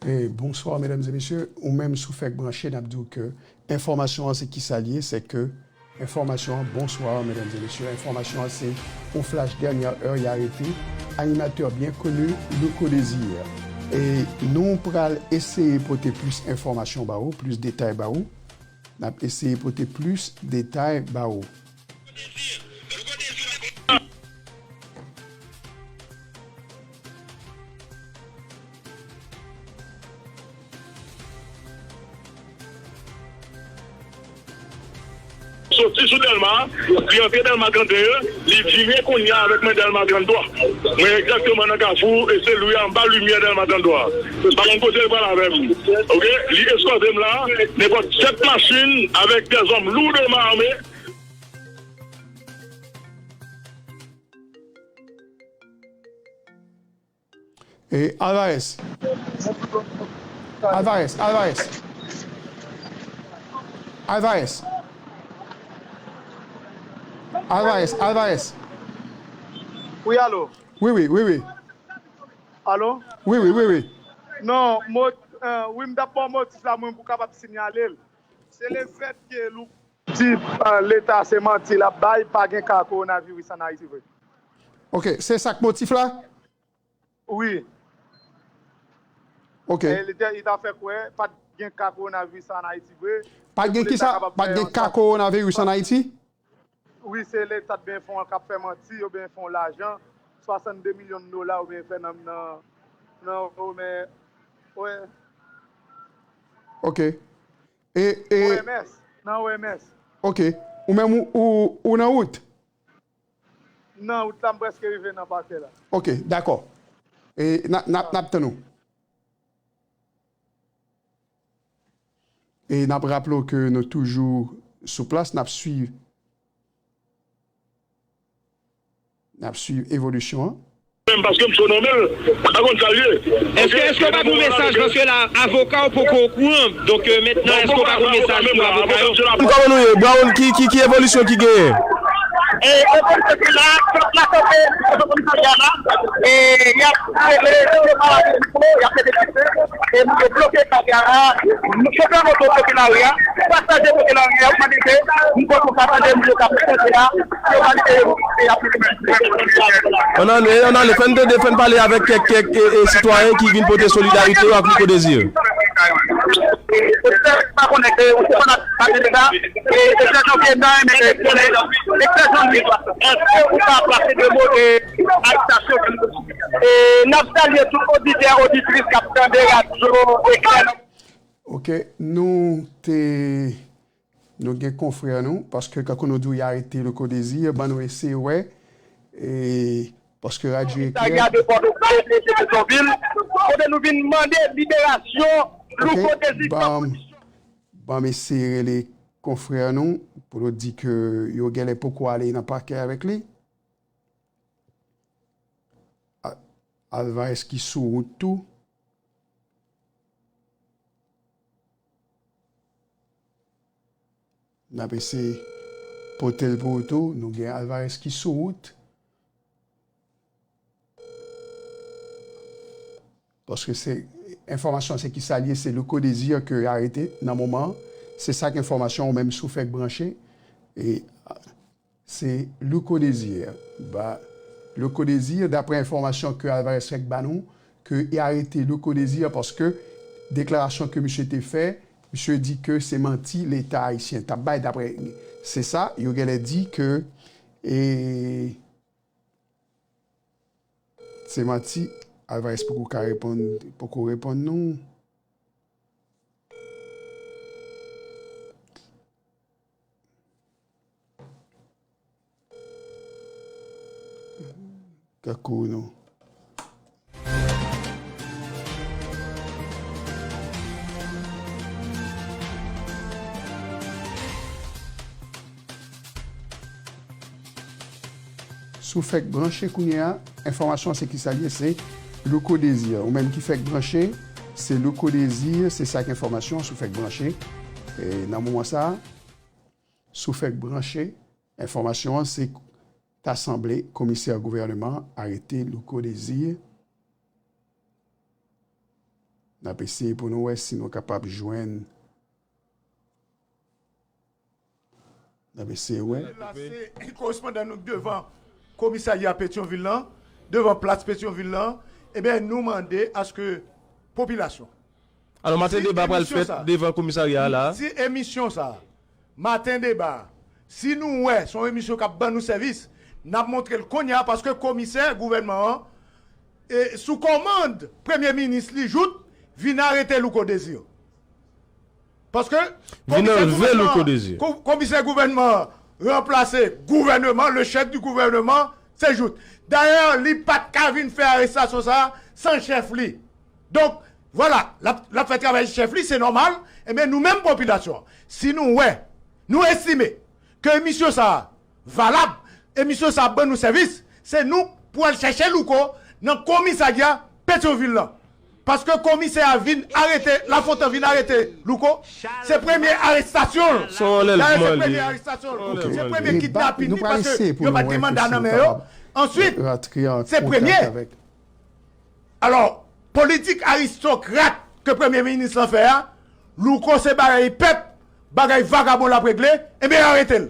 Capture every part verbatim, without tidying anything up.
E, bonswa, medam e mesye. Ou menm, si w fèk branche, n ap di w ke enfòmasyon an se kisa l ye, se ke enfòmasyon an, bonswa, medam e mesye. Enfòmasyon an se yon flash dènyè è, y arete animatè byen koni, Louko Désir. E nou pral eseye pote plis enfòmasyon ba ou, plis detay ba ou. N ap eseye pote plis detay ba ou. Soti sou Dèlma, li antre Dèlma trannteyen, li vire kounye a avèk mwen Dèlma tranntwa. Mwen egzakteman nan kafou e se lwi anba limyè Dèlma tranntwa. Pa konn kote l pral avè m. Oke? Li eskòte m la, nenpòt sèt machin avèk dè zòm lourdman ame. E Alvarez. Alvarez, Alvarez. Alvarez. Alvarez, Alvarez. Wi, alo. Wi, wi, wi, wi. Alo? Wi, wi, wi, wi. Non, mo, euh, wi, m t ap ba w motif la, mwen, pou w kapab siyale l. Se le fèt ke Louko di, euh, Leta se manti l ap bay, pa gen ka kowonaviris ann Ayiti vre. Ok, se sa k motif la? Wi. Ok. E li te, li ta fè kwè pa t gen ka kowonaviris ann Ayiti vre. Pa t gen kisa? Pa t gen ka kowonaviris ann Ayiti? Wi, se Leta t byen fè yon, k ap fè manti, yo byen fè yon lajan, swasannde milyon dola yo byen fè nan, nan, nan, nan, men, wè. Ok. E, e, O M S, nan O M S. Ok. Ou menm, ou, ou, ou nan wout? Nan wout la, m prèske rive nan pakè la. Ok, dakò. E, n a, n a, n ap tann ou. E n ap raple w ke nou toujou sou plas, n ap swiv, n ap swiv evolisyon an. Menm paske m so nonmen l, m pa konn sa l ye. Èske, èske w pa pou mesaj, paske la, avoka w poko okouran, donk, euh, mentnan, èske w pa pou mesaj pou avoka yo? Kòman nou ye? Brown, ki, ki, ki evolisyon ki genyen? E, evolisyon ki la, la santé, komisarya la, e, y ap rele, y ap rele, e, yo bloke kay la, chofè moto bloke lari a, pasaje bloke lari a, y ap mande ke, m konn pasaje, moun yo k ap chante a, yo mande ke yo, y ap Ann ale, ann ale, fè n tande, fè n pale avèk kèk, kèk, e, e, sitwayen ki vin pote solidarite yo ak Louko Désir. Otè pa konnen ke ou se fanatik Mateli la, e, e sèt janvye nan men konnen, e sèt janvye, èske ou ka plase de mo de ajitasyon? E n ap salye tout oditè, oditris k ap tande radyo Eklè. Ok, nou te Nou gen konfrè nou, paske kankou nou di w, y arete Louko Désir, ban nou eseye wè, e, paske Radyo Eklè. Komisarya de Pòtoprens e Petyonvil, kote nou vin mande liberasyon Louko Désir san kondisyon. Ok, ban m eseye rele konfrè nou pou nou di ke yo genlè poko ale nan pakè avèk li. A-, Alvarez ki sou wout tou. N ap eseye pote l pou ou tou. Nou gen Alvarez ki sou wout. Paske se, enfòmasyon se ki sa l ye, se Louko Désir ke arete nan moman an. Se sa k enfòmasyon ou menm si w fèk branche. E, Se Louko Désir. Ba, Louko Désir, daprè enfòmasyon ke Alvarez fèk ba nou, ke y arete Louko Désir paske deklarasyon ke misye te fè, misye di ke se manti Leta ayisyen t ap bay, daprè, se sa, yo genlè di ke, e, se manti, Alvarez poko ka reponn, poko reponn nou. Kakou nou. Si w fèk branche kounye a, enfòmasyon an se ki sa l ye, se Louko Désir. Ou menm ki fèk branche, se Louko Désir, se sa k enfòmasyon an, si w fèk branche, e, nan moman sa a. Si w fèk branche, enfòmasyon an se ta sanble komisè gouvèneman an arete Louko Désir. N ap eseye pou nou wè si nou kapab jwenn. N ap eseye wè. La, se korespondan nou devan komisarya Petyonvil lan, devan plas Petyonvil lan. Ebyen, nou mande aske popilasyon. Alò, maten deba pral fèt devan komisarya a la. Si emisyon sa, maten deba, si nou wè se yon emisyon k ap ban nou sèvis, n ap montre l kounye a, paske komisè gouvènman an, e, sou kòmand premye minis li, Jouthe, vin arete Louko Désir. Paske komisè gouvènman, komisè gouvènman an ranplase gouvènman, le chef du gouvernement, se Jouthe. Dayè, li pa t ka vin fè arestasyon sa a san chèf li. Donk, vwala, l ap, l ap fè travay chèf li, se nòmal. Ebyen, nou menm popilasyon, si nou wè, nou estime ke emisyon sa a valab, emisyon sa a ban nou sèvis, se nou pou al chèche Louko nan komisarya Petyonvil lan. Paske komisè a vin arete, Lafontan vin arete Louko, se premye arestasyon l. Dayè, se premye arestasyon l. Se premye kidnapin li, paske yo pa t gen manda nan men yo. Answit, se premye. Alò, politik aristokrat ke premye minis lan fè a, Louko se bagay pèp, bagay vagabon l ap regle, ebyen, yo arete l.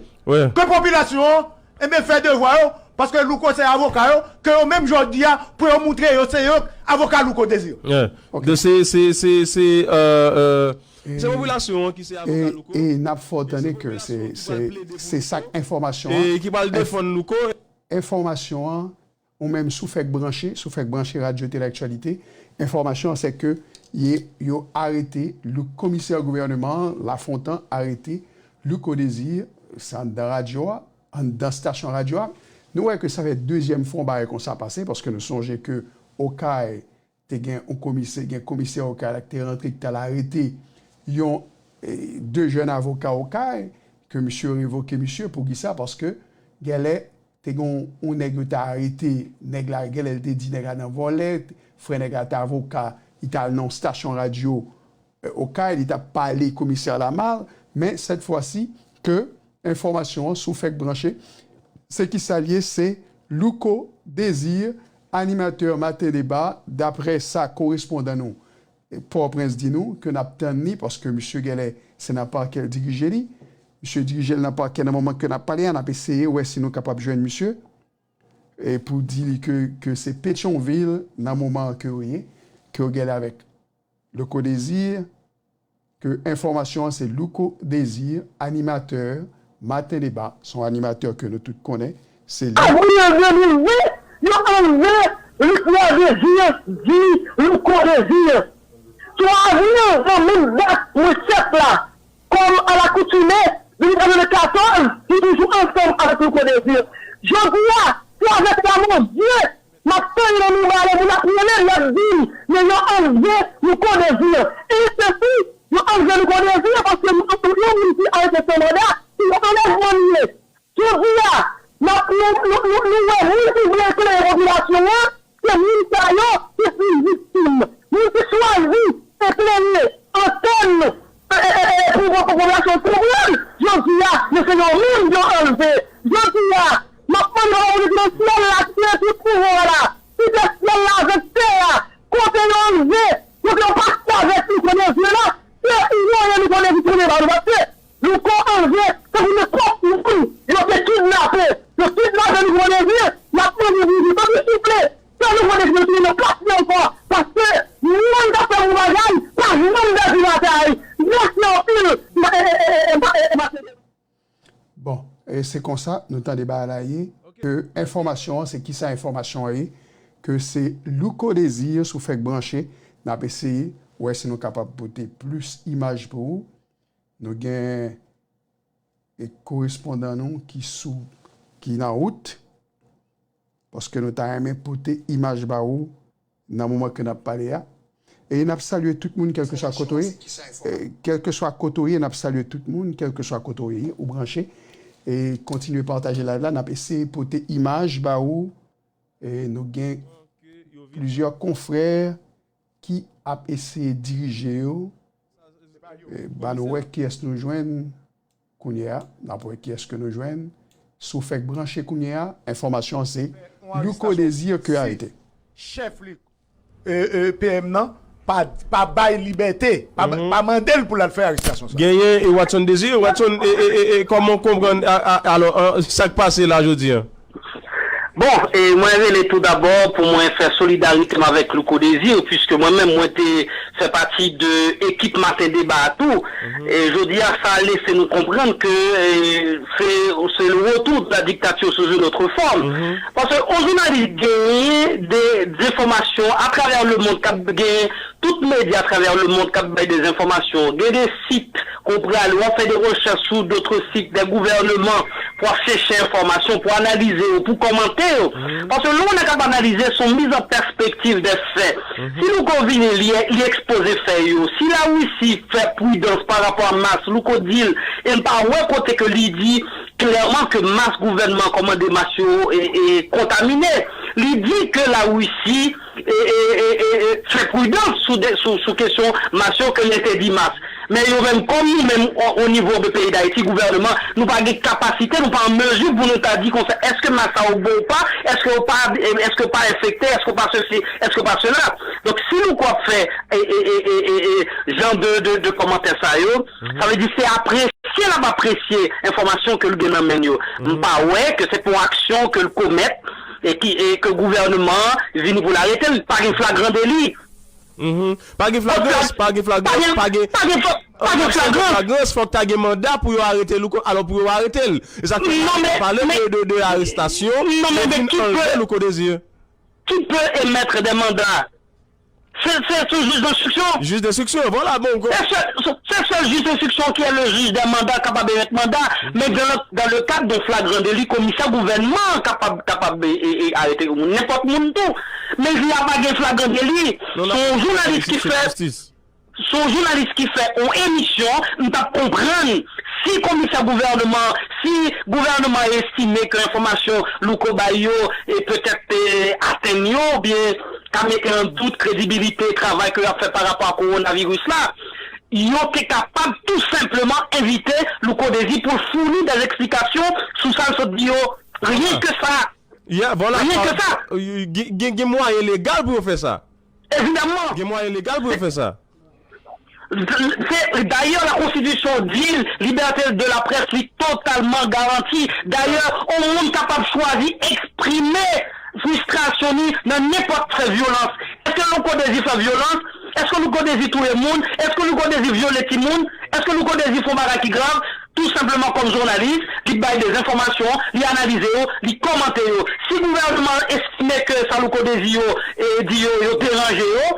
Ke popilasyon an, ebyen, fè devwa yo, paske Louko se avoka yo, ke yo menm jodi a, pou yo moutre yo se yo avoka Louko Désir. Se, se, se, se, euh, euh, se popilasyon an ki se avoka Louko. E n ap fè w tande ke se, se, se sa k enfòmasyon an. E ki pral defann Louko. Enfòmasyon an, ou menm si w fèk branche, si w fèk branche Radyo Tele Aktyalite, enfòmasyon an se ke ye, yo arete Lou-, komisè gouvènman an, Lafontan, arete Louko Désir, se anndan radyo a, anndan stasyon radyo a. Nou wè ke sa fè dezyèm fwa yon bagay konsa pase, paske nou sonje ke Okay te gen yon komisè, gen komisè Okay la ki te rantre, ki t al arete yon, e, de jèn avoka Okay, ke misye revoke misye. Poukisa? Paske genlè te gen yon, yon nèg yo te arete, nèg la, genlè l te di nèg la nan vòlè, frè nèg la te avoka, li t al nan yon stasyon radyo, e, Okay, li t ap pale komisè a mal, men sèt fwa si ke enfòmasyon an, si w fèk branche, se kisa l ye, se Louko Désir, animatè Maten Deba, daprè sa korespondan nou, e, Pòtoprens di nou, ke n ap tann li, paske misye genlè se nan pakè l dirije li. Misye dirije l nan pakè nan moman ke n ap pale a, n ap eseye wè si nou kapab jwenn misye. E pou di li ke, ke se Petyonvil nan moman an ke yo ye, ke yo genlè avèk Louko Désir, ke enfòmasyon an se Louko Désir, animatè Maten Deba, se yon animatè ke nou tout konnen, se li. Avril de mil ven, yo anlve Louko Désir, di Louko Désir. Twa avril, nan menm dat mwen fèt la, kòm alakoutime, depi de mil katòz, li toujou ansanm avèk Louko Désir. Jodi a, se avèk lanmò Dye, m ap tande nan miwa yo, moun ap rele, y ap di m, men yo anlve Louko Désir. E se si yo anlve Louko Désir, paske yon moun ki arete san manda, se yon anlèvman li ye. Jodi a, n ap, nou, nou, nou, nou wè moun ki vle eklere popilasyon an, se moun sa yo ki pi viktim. Moun ki chwazi eklere antèn, e, e, e, e, pou, pou, pou popilasyon konprann, jodi a, men se yon moun yo anlve. Jodi a, m ap mande Papa Bondye ki nan syèl la, ki te tout pouvwa la, ki te syèl la avèk tè a, kote yo anlve, kote yo pase avèk Louko Désir la, se yo ye Louko Désir tounen ba nou, paske Louko anlve, tankou nenpòt moun yo te kidnape. Yo kidnape Louko Désir, n ap mande pou yo di, tanpri, souple, fè Louko Désir tounen nan plas li ankò, paske moun k ap fè bon bagay pa janm pèdi batay. Mèsi anpil. Bon, e se konsa nou tande bagay la ye, ke enfòmasyon an, se kisa enfòmasyon an ye, ke se Louko Désir, si w fèk branche, n ap eseye wè si nou kapab pote plis imaj pou ou. Nou gen, e, korespondan nou ki sou, ki nan wout, paske nou ta renmen pote imaj ba ou nan moman ke n ap pale a. E n ap salye tout moun, kèlkeswa kote w ye. E, kèlkeswa kote w ye, n ap salye tout moun, kèlkeswa kote w ye, ou branche. E kontinye pataje live la, n ap eseye pote imaj ba ou. E nou gen plizyè konfrè ki ap eseye dirije yo. E, ba nou wè kiyès nou jwenn kounye a, n ap wè kiyès ke nou jwenn. Si w fèk branche kounye a, enfòmasyon an se Louko Désir ke arete. Chèf li, e, e, P M nan, pa, pa bay libète, pa, pa mande l pou l al fè arestasyon sa. Genyen e Watson Désir. Watson, e, e, e, e, kòman w konprann, a, a, alò, an, sa k pase la jodi a? Bon, e mwen rele tou dabò pou mwen fè solidarite m avèk Louko Désir, puiske mwen menm mwen te fè pati de ekip Maten Deba a tou. E jodi a, sa lese nou konprann ke, e, se, se le retour de la dictature sous une autre forme. Paske yon jounalis genyen de, de enfòmasyon atravè le monde k ap genyen, tout medya atravè le monde k ap bay de enfòmasyon, gen de sit ke w prale, w ap fè de rechèch sou d'autres sites, de gouvènman, pou w ap chèche enfòmasyon, pou analize yo, pou kòmante yo. Paske lè yon nèg ap analize, se yon miz an pèspektiv de fè. Si Louko vini, li, li ekspoze fè yo. Si Larisi fè pridans pa rapò a mas, Louko di l, e m pa wè kote ke li di klèman ke mas gouvènman kòmande mas yo e, e kontamine. Li di ke Larisi e, e, e, e, e, fè pridans sou, de, sou, sou kesyon mas yo, ke l entèdi mas. Men yo menm, kòm nou menm, o, o nivo de peyi Dayiti, gouvènman, nou pa gen kapasite, nou pa an mezi pou nou ta di konsa, èske mas sa yo bon ou pa, èske yo pa, èske yo pa enfekte, èske yo pa sesi, èske yo pa sela. Donk, si nou kwè ap fè, e, e, e, e, e, e, jan de, de, de kòmantè sa yo, sa vle di se apresye l ap apresye enfòmasyon ke l gen nan men l yo. M pa wè ke se pou aksyon ke l komèt, e ki, e ke gouvènman an vini pou l arete l. Pa gen flagran deli. Mhm. Pa gen flagrans, pa gen flagrans, pa gen, pa gen, pa gen, pa gen flagrans. Flagrans, fòk ta gen manda pou yo arete Louko, alò pou yo arete l. E sa k fè nou pale de, de, de arestasyon, men vin anlve Louko Désir. Qui peut émettre des mandats? C'est, c'est ce juge d'instruction. Juge d'instruction, voilà, bon. Se sèl, se sèl jij enstriksyon ki le juge des mandats kapab emet manda, men dans le, dans le cadre de flagran deli, komisè gouvènman an kapab, kapab e, e, e, arete yon moun, nenpòt moun tou. Men jou a pa gen flagran deli. Se yon jounalis ki fè, se yon jounalis ki fè yon emisyon, m t ap konprann si komisè gouvènman, si gouvènman estime ke enfòmasyon Louko bay yo e petèt e, atenn yo, oubyen ka mete an dout kredibilite travay ke y ap fè pa rapò a kowonaviris la, yo te kapab tou senpleman envite Louko Désir pou l founi des explications sou sa l sot di yo. Ryen ke sa. Ryen ke sa. Gen, gen, gen mwayen legal pou yo fè sa. Evidamman. Gen mwayen legal pou yo fè sa. Se, dayè, la konstitisyon di, liberté de la presse li totalman garanti. Dayè, yon moun kapab chwazi eksprime fristrasyon li nan nenpòt fè vyolans. Èske Louko Désir fè vyolans? Èske Louko Désir touye moun? Èske Louko Désir vyole timoun? Èske Louko Désir fè yon bagay ki grav? Tou senpleman kòm jounalis, li bay de enfòmasyon, li analize yo, li kòmante yo. Si gouvènman an estime ke sa Louko Désir yo, e, di yo, yo deranje yo,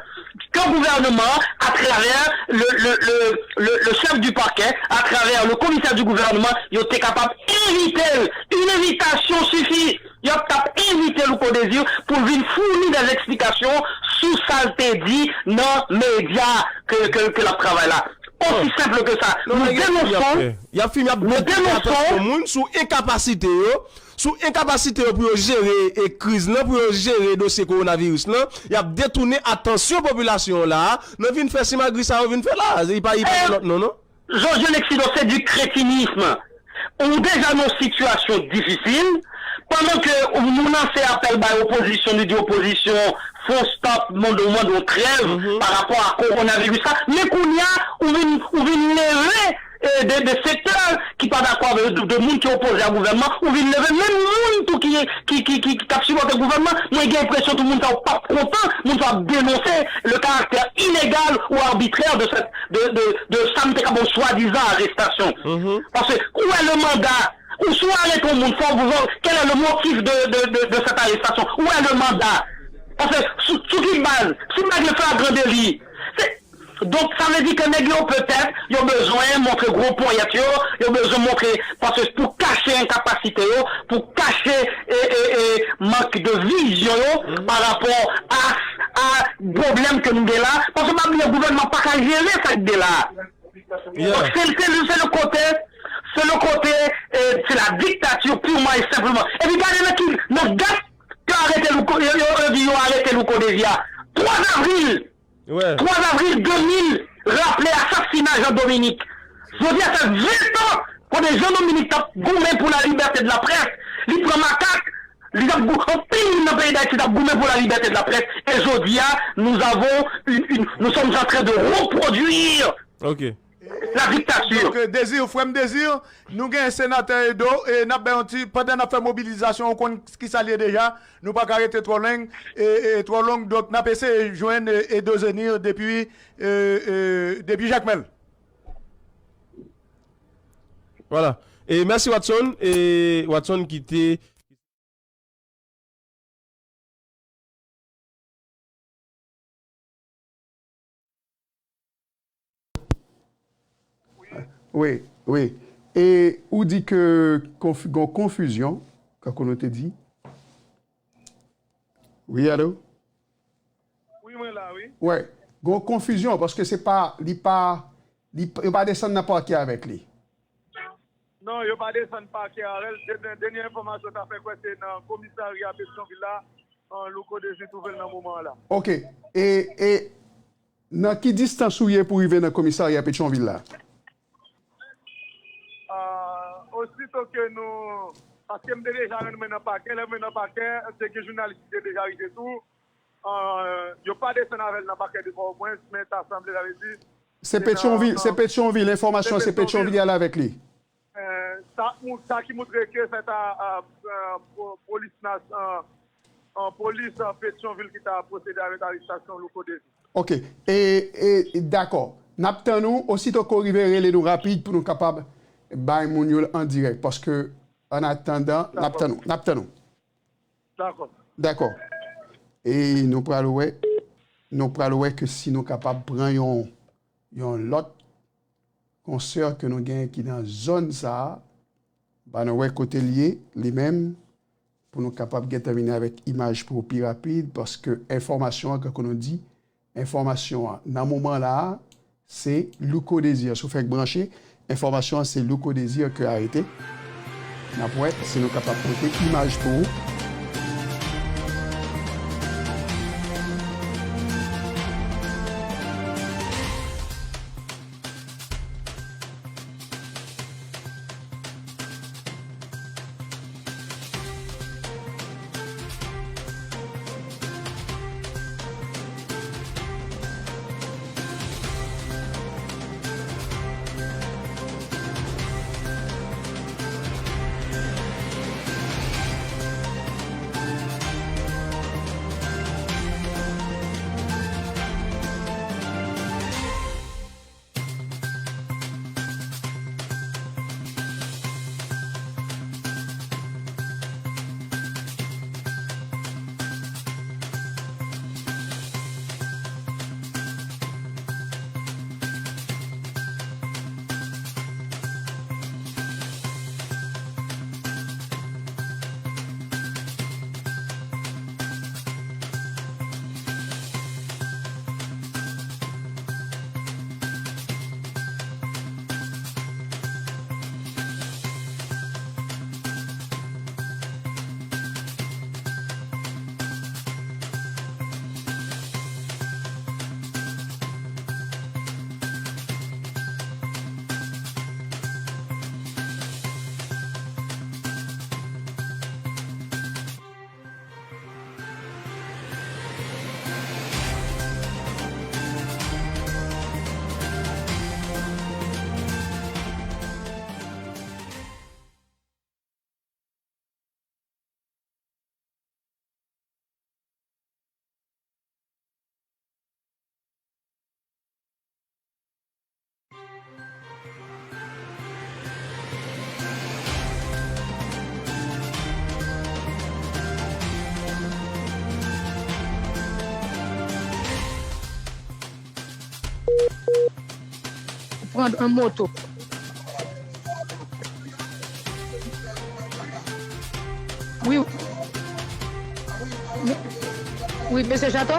ke gouvènman an, atravè le, le, le, le, le chef du parquet, atravè le commissaire du gouvernement, yo te kapab envite l. Une invitation suffit. Y ap t ap envite Louko Désir pou l vin founi des explications sou sa l te di nan medya ke, ke, ke l ap travay la. Aussi simple que ça. Nou denonson, y ap fini ap nou denonson moun sou enkapasite yo, sou enkapasite yo pou yo jere e kriz lan, pou yo jere dosye kowonaviris lan, y ap detounen atansyon popilasyon an la, nan vin fè simagri sa yo vin fè la. Li pa, li pa gen lòt non, non. Jojo Lexido, c'est du crétinisme. Ou deja nan yon sitiyasyon difisil, pandan ke nou lanse apèl bay opozisyon, nou di opozisyon, fè yon stop, mande, mande yon trèv pa rapò a kowonaviris la. Men kounye a, ou vin, ou vin leve, e, de, de sektè ki pa dakò avè yo, de, de moun ki opoze a gouvènman, ou vin leve menm moun tou ki, ki, ki, ki, ki ap sipòte gouvènman. Mwen gen enpresyon tou moun sa yo p ap kontan, moun sa yo ap denonse le caractère illégal ou arbitraire de cette de, de, de sa m te ka ba w swadizan arestasyon. Paske, ou wè le mandat, ou si w arete yon moun, fò w, quel est le motif de, de, de, de cette arrestation? Ou wè le mandat? Paske, sou, sou ki baz? Si w pa gen flagran deli. Se, donk, sa vle di ke nèg yo, petèt, yo bezwen montre gwo ponyèt yo, yo bezwen montre, paske pou kache enkapasite yo, pou kache, e, e, e, mank de vizyon yo pa rapò a, a pwoblèm ke nou gen la. Paske pa bliye, gouvènman pa ka jere sa k gen la. Donk, se, se, se le kote, se le kote, e, se la dictature purement et simplement. Epi gade nan ki, nan dat yo arete Louko, yo, yo, yo di yo arete Louko Désir a. Twa avril, twa avril de mil, raple asasina Jean Dominique. Jodi a fè ven tan kote Jean Dominique t ap goumen pou la liberté de la presse. Li pran makak, Li t ap gou-, anpil moun nan peyi Dayiti t ap goumen pou la liberté de la presse. Et jodi a, nous avons une, une, nous sommes en train de reproduire Ok. La dictature. Donk, euh, Désir, frè m Désir, nou gen senatè Edo, e n ap bay yon ti, pandan n ap fè mobilizasyon, ou konn kisa l ye deja, nou pa ka rete twò long, e, e, twò long, donk n ap eseye jwenn, e, Edo Zenir depi, e, e, depi Jakmèl. Vwala. E mèsi Watson, e Watson ki te Wi, wi. E ou di ke konf-, gon konfizyon, kankou nou te di. Wi, alo? Wi, mwen la, wi. Wè, gon konfizyon, paske se pa, li pa, li, yo pa desann nan pakè avèk li. Non, yo pa desann pakè avè l. Dènye, dènye enfòmasyon ta fè kwè se nan komisarya Petyonvil la, an, Louko Dezi twouve l nan moman an la. Ok. E, e nan ki distans ou ye pou rive nan komisarya Petyonvil la? Ah, osito ke nou, paske m te deja rann mwen nan pakè, lè m rive nan pakè, se gen jounalis ki te deja rive tou. Ah, yo pa desann avè l nan pakè de Pòtoprens, men ta sanble, sa vle di, Se Petyonvil, se Petyonvil, enfòmasyon se Petyonvil y al avèk li. Eh, sa, sa ki montre ke se ta, ah, ah, po-, polis nas-, ah, ah, polis, ah, Petyonvil ki ta pwosede avèk arestasyon Louko Dezi. Ok, e, e, dakò. N ap tann ou, osito ke w rive, rele nou rapid pou nou kapab bay moun yo an dirèk, paske, an atandan, n ap tann ou, n ap tann ou. Dakò. Dakò. E nou pral wè, nou pral wè ke si nou kapab pran yon, yon lòt konsè ke nou genyen ki nan zòn sa a, ba nou wè kote l ye, li menm, pou nou kapab gentan vini avèk imaj pou ou pi rapid, paske enfòmasyon an, kankou nou di, enfòmasyon an, nan moman la a, se Louko Désir. Si w fèk branche, enfòmasyon an, se Louko Désir ke arete. N ap wè si nou kapab pote imaj pou ou. Ou pran yon moto. Wi. Wi, mesye Chato?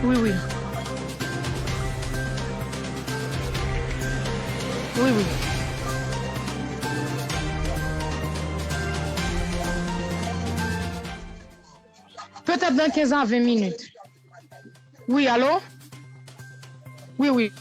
Wi, wi. Wi, wi. Petèt nan kenz a ven minit. Wi, alo? Wi, wi.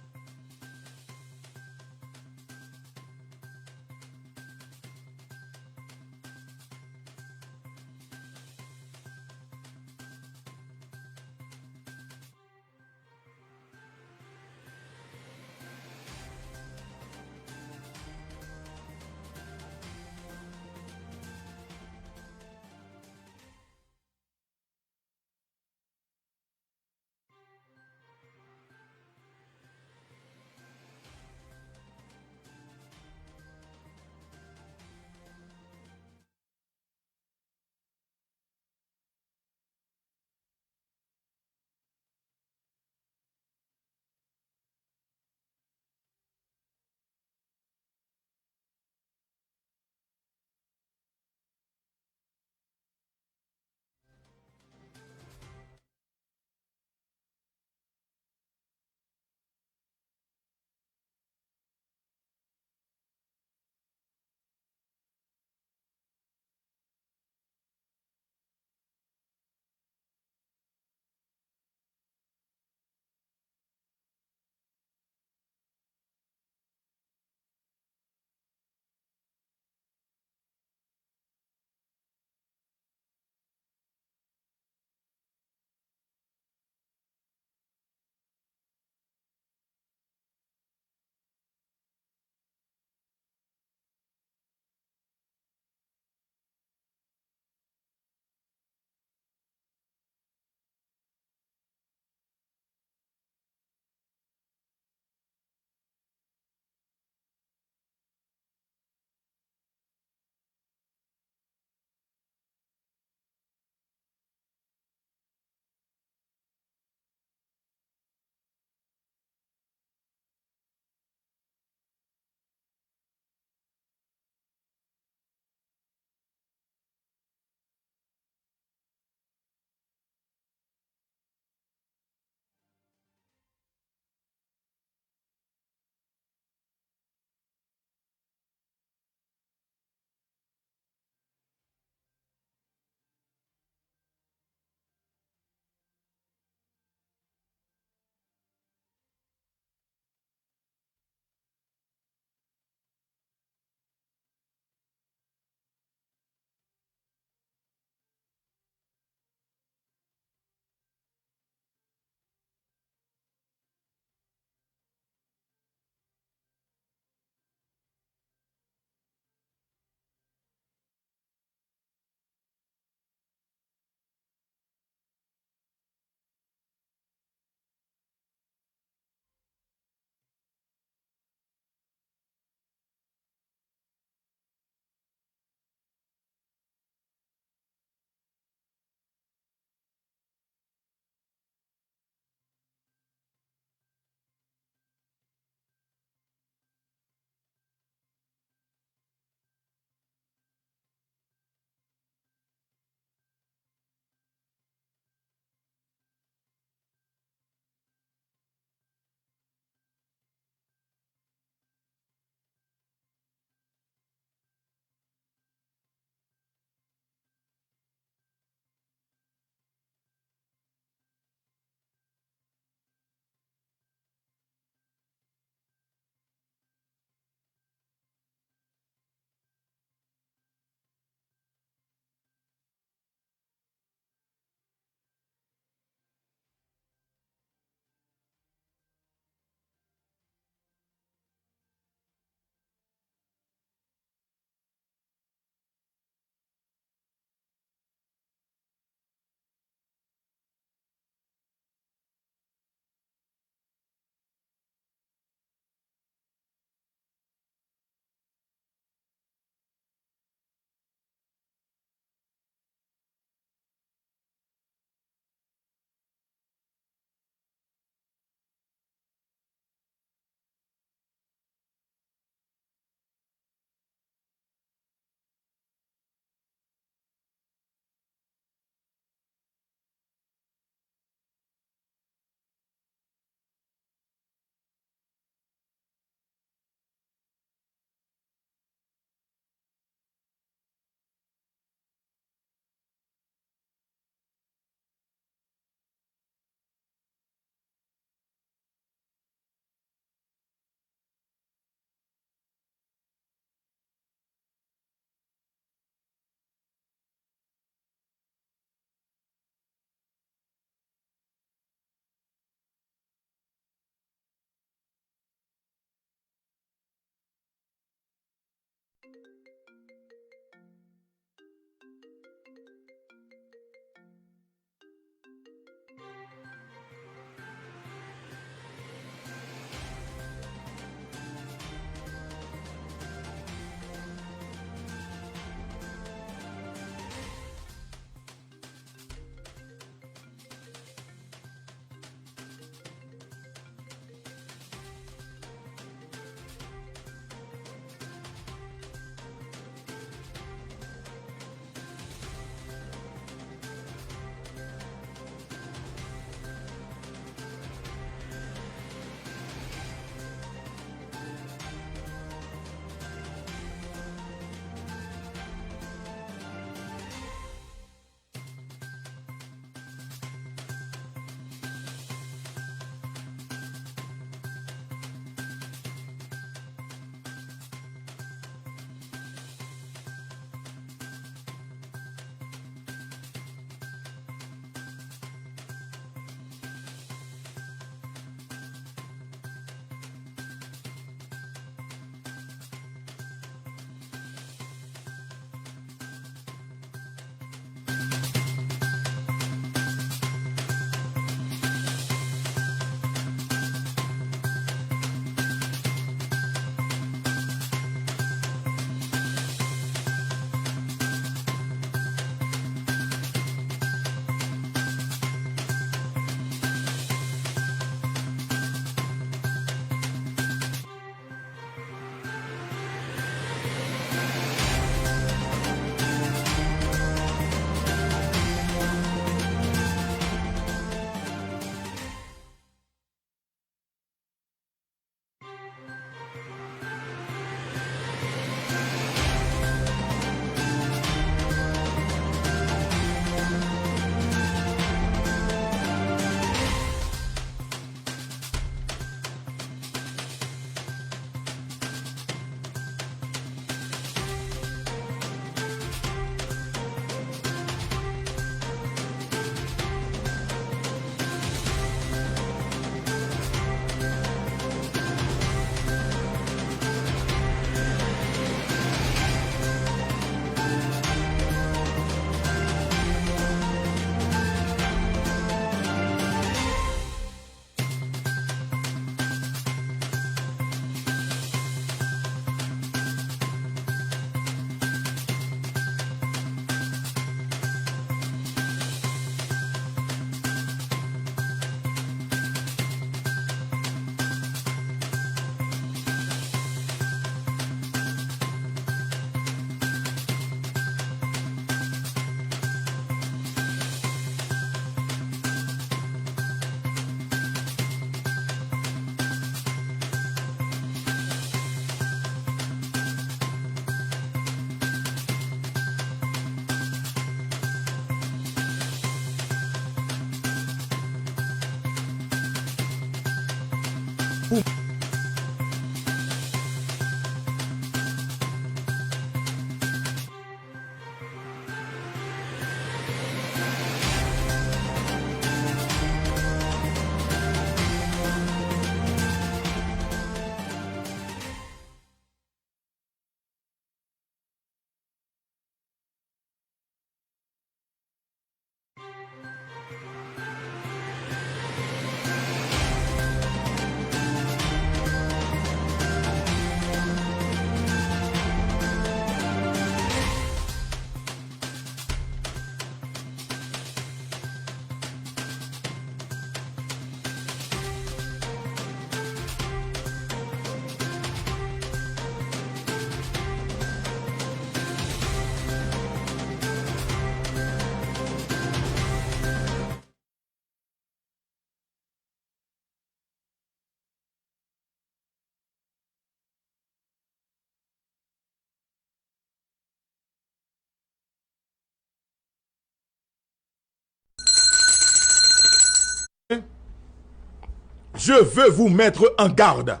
Je veux vous mettre en garde.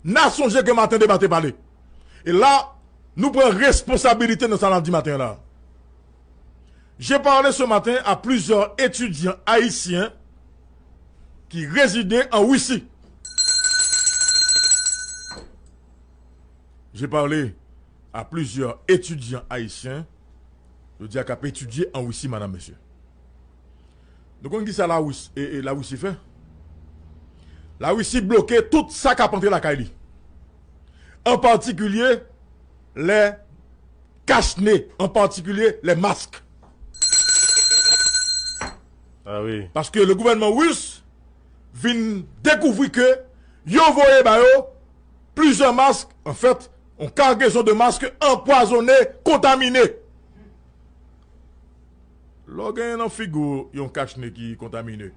N a sonje ke maten deba te pale. E la, nou pran responsabilite nan sa n ap di maten an la. J'ai parlé ce matin à plusieurs étudiants haïtiens qui résidaient en Russie. J'ai parlé à plusieurs étudiants haïtiens, yo di a k ap etidye an Wisi, madam, mesye. Nou konn ki sa Lawis, e, e, Lawisi fè? Lawisi bloke tout sa k ap antre lakay li. An patikilye, lè kach ne, an patikilye, lè mask. Ah oui. Paske le gouvènman ris vin dekouvri ke yo voye ba yo plizyè mask, anfèt, yon kagezon de mask anpwazonnen, kontamine. Lè w genyen nan figi w yon kach ne ki kontamine,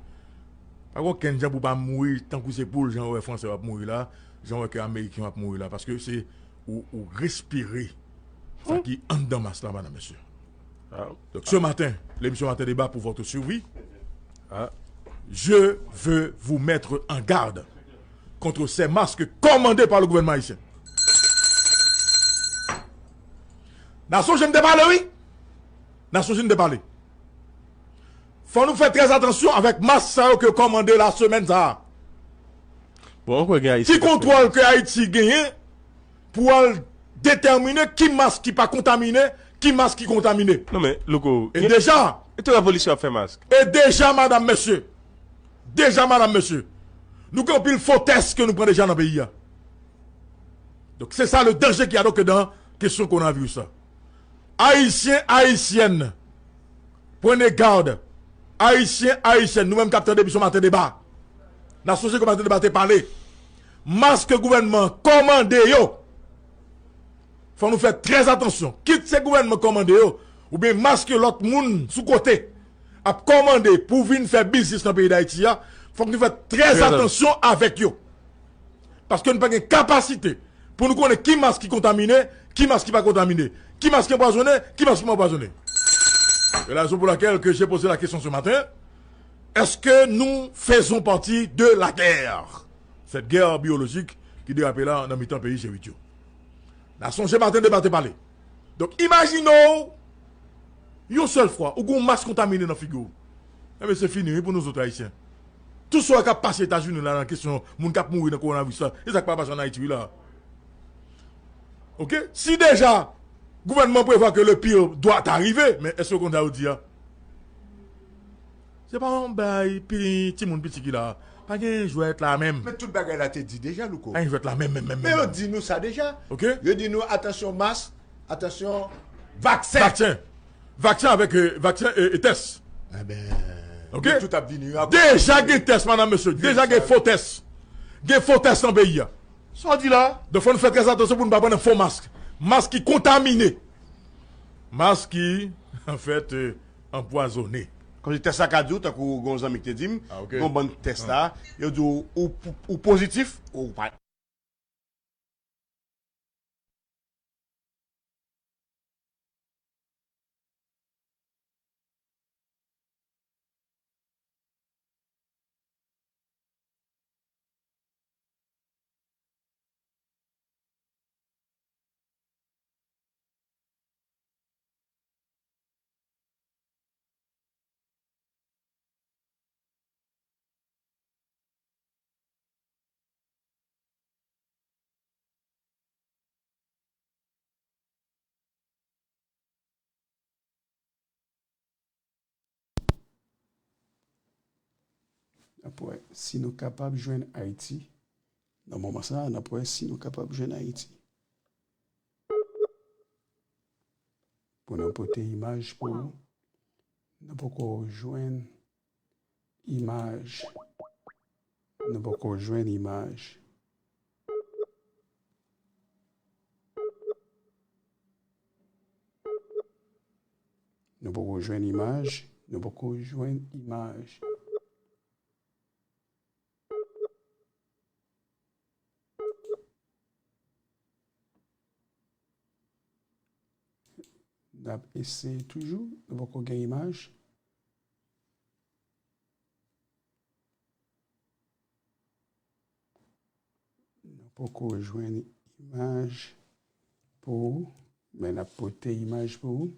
pa gen okenn jan pou w pa mouri tankou se poul, jan w wè Fransè yo ap mouri la, jan w wè ke Ameriken yo ap mouri la, paske se ou, ou respire sa ki anndan mask la, madam, mesye. Ah. Donc ce matin, l'émission Matin Débat pour votre survie, ah, je veux vous mettre en garde contre ces masques commandés par le gouvernement haïtien. N a sonje m te pale, wi. N a sonje m te pale. Fò nou fè trè atansyon avèk mask sa yo ke yo kòmande la semèn sa a. Bon, ankò gen Ayisyen. Ki kontwòl ke Ayiti genyen pou al detèmine ki mask ki pa kontamine, ki mask ki kontamine? Non, men, Louko, e deja, e tout revolisyon ap fè mask. E deja, madam, mesye, deja, madam, mesye, nou gen anpil fo tès ke nou pran deja nan peyi a. Donk, se sa le danje ki a donk dan kesyon kowonaviris la. Ayisyen, Ayisyèn, prenez garde. Ayisyen, Ayisyèn, nou menm k ap tande emisyon Maten Deba, n a sonje ke Maten Deba te pale. Mask gouvènman kòmande yo, fò nou fè trè atansyon. Kit se gouvènman kòmande yo, oubyen mask lòt moun sou kote ap kòmande pou vin fè biznis nan peyi Dayiti a, fòk nou fè trè atansyon avèk yo. Paske nou pa gen kapasite pou nou konnen ki mask ki kontamine, ki mask ki pa kontamine, ki mask ki anpwazonnen, ki mask ki pa anpwazonnen. C'est la raison pour laquelle que j'ai posé la question ce matin. Est-ce que nous faisons partie de la guerre? Cette guerre biologique ki derape la nan mitan peyi G uit yo. N a sonje Maten Deba te pale. Donk, imajine w, yon sèl fwa, ou gen yon mas kontamine nan figi w. Enben, se fini, wi, pou nou zòt Ayisyen. Tout sa k ap pase Etazini la nan kesyon moun k ap mouri nan kowonaviris la, e sa k pa pase ann Ayiti, wi, la. Oke? Si deja, gouvènman prevwa ke le pire doit arriver, men èske w konn sa yo di a? Se pa yon bay pi, timoun piti ki la. Pa gen jwèt la menm. Men tout bagay la te di deja, Louko. Pa gen jwèt la menm, menm, menm, menm. Men yo di nou sa deja. Oke? Yo di nou, atansyon mas, atansyon vaksen. Vaksen. Vaksen avèk, euh, vaksen e, e tès. Enben, oke? Tout ap vini apre. Deja gen tès, madam, mesye. Deja gen fo tès. Gen fo tès nan peyi a. Sa w di la? Donk, fò nou fè trè atansyon pou nou pa pran nan fo mask. Mask ki kontamine. Mask ki, anfèt, euh, anpwazonnen. Kòmsi tès la ka di w, tankou gon zanmi ki te di m, ah, ok, gon bann tès la, yo di w, ou, ou, ou pozitif, ou pa. N ap wè si nou kapab jwenn Ayiti. Nan moman sa a, n ap wè si nou kapab jwenn Ayiti. Pou nou pote imaj pou ou. Nou poko jwenn imaj. Nou poko jwenn imaj. Nou poko jwenn imaj. Nou poko jwenn imaj. N ap eseye toujou. Nou poko gen imaj. Nou poko jwenn imaj pou ou, men n ap pote imaj pou ou.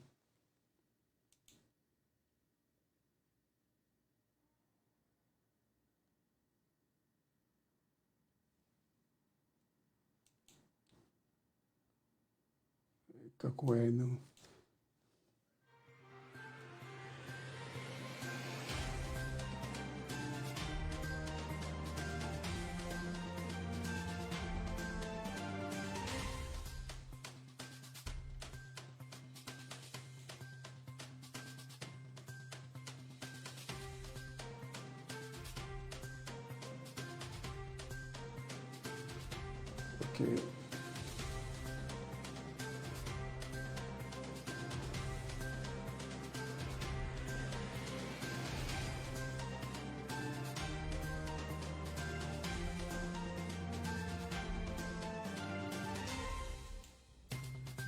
Ka kwè nou. Ok.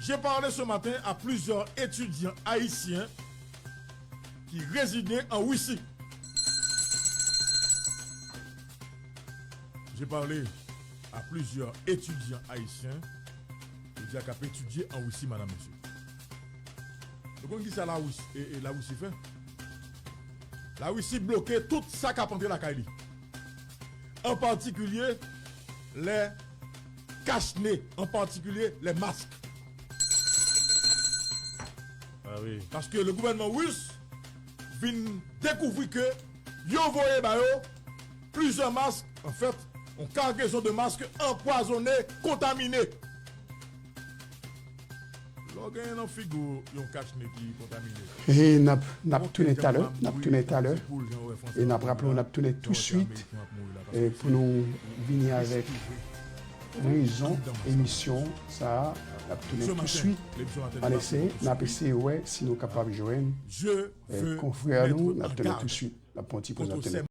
J'ai parlé ce matin à plusieurs étudiants haïtiens qui résidaient en Russie. J'ai parlé à plusieurs étudiants haïtiens, yo di a k ap etidye an Risi, madam, mesye. Nou konn ki sa Larisi, e, e, Larisi fè? Larisi bloke tout sa k ap antre lakay li. An patikilye, lè kach ne, an patikilye lè mask. Ah wi. Paske le gouvènman ris vin dekouvri ke yo voye ba yo plizyè mask, anfèt, yon kagezon de mask anpwazonnen, kontamine. Lè w genyen nan figi w yon kach ne ki kontamine. E n ap, n ap tounen talè, n ap tounen talè. E n ap raple w, n ap tounen touswit, e pou nou vini avèk rezon emisyon sa a. N ap tounen touswit. Ann eseye, n ap eseye wè si nou kapab jwenn, e, konfrè nou. N ap tounen touswit. N ap pran ti poz, n ap tounen.